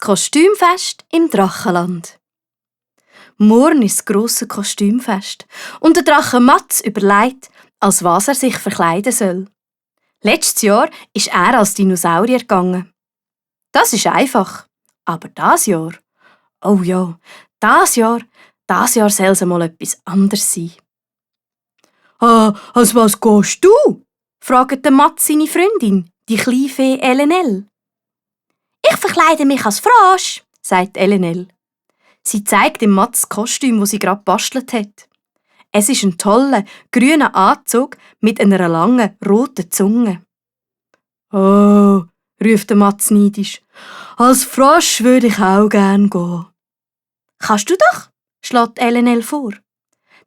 Kostümfest im Drachenland. Morgen ist das grosse Kostümfest und der Drache Matz überlegt, als was er sich verkleiden soll. Letztes Jahr ist er als Dinosaurier gegangen. Das ist einfach. Aber das Jahr, oh ja, das Jahr soll es mal etwas anderes sein. Als was gehst du? fragt der Matz seine Freundin, die Kleinfee Elenel. Ich verkleide mich als Frosch, sagt Elenel. Sie zeigt dem Matz das Kostüm, das sie gerade bastelt hat. Es ist ein toller, grüner Anzug mit einer langen, roten Zunge. Oh, ruft der Matz neidisch. Als Frosch würde ich auch gern gehen. Kannst du doch, schlägt Elenel vor.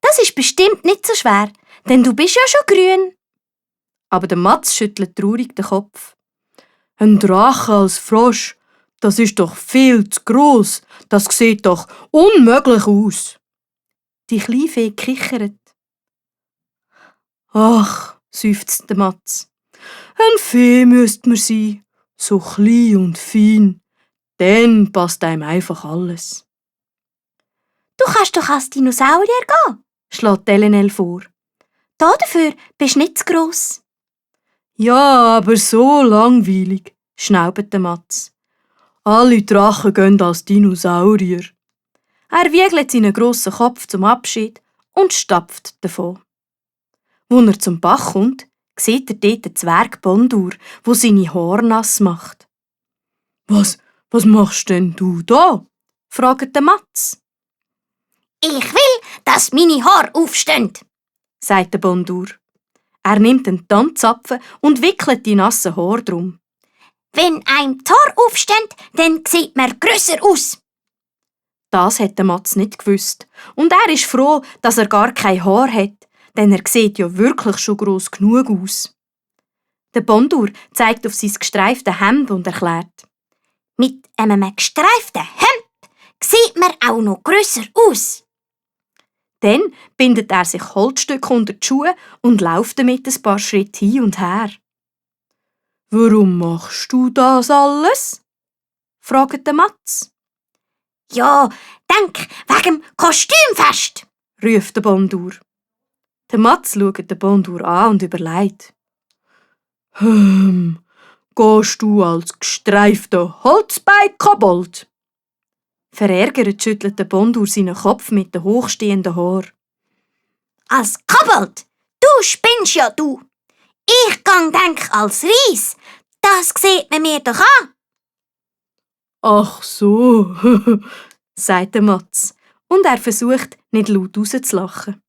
Das ist bestimmt nicht so schwer, denn du bist ja schon grün. Aber der Matz schüttelt traurig den Kopf. Ein Drache als Frosch, das ist doch viel zu gross. Das sieht doch unmöglich aus. Die Kleinfee kichert. Ach, seufzt der Matz. Ein Fee müsste man sein, so klein und fein. Dann passt einem einfach alles. Du kannst doch als Dinosaurier gehen, schlägt Elenel vor. Dafür bist du nicht zu gross. Ja, aber so langweilig, schnaubt der Matz. Alle Drachen gehen als Dinosaurier. Er wiegelt seinen grossen Kopf zum Abschied und stapft davon. Als er zum Bach kommt, sieht er dort den Zwerg Bondur, der seine Haare nass macht. Was machst denn du da? fragt der Matz. Ich will, dass meine Haare aufstehen, sagt der Bondur. Er nimmt einen Tanzapfen und wickelt die nassen Haare drum. Wenn einem die Haare aufstehen, dann sieht man grösser aus. Das hat der Matz nicht gewusst. Und er ist froh, dass er gar kein Haar hat, denn er sieht ja wirklich schon gross genug aus. Der Bondur zeigt auf sein gestreiftes Hemd und erklärt: Mit einem gestreiften Hemd sieht man auch noch grösser aus. Dann bindet er sich Holzstücke unter die Schuhe und läuft damit ein paar Schritte hin und her. Warum machst du das alles? fragt der Matz. Ja, denk, wegen dem Kostümfest, ruft der Bondur. Der Matz schaut den Bondur an und überlegt. Gehst du als gestreifter Holzbein-Kobold? Verärgert schüttelt der Bondur seinen Kopf mit den hochstehenden Haaren. Als Kobold? Du spinnst ja, du! Ich denk als Ries. Das sieht man mir doch an. Ach so, sagt der Matz. Und er versucht, nicht laut rauszulachen.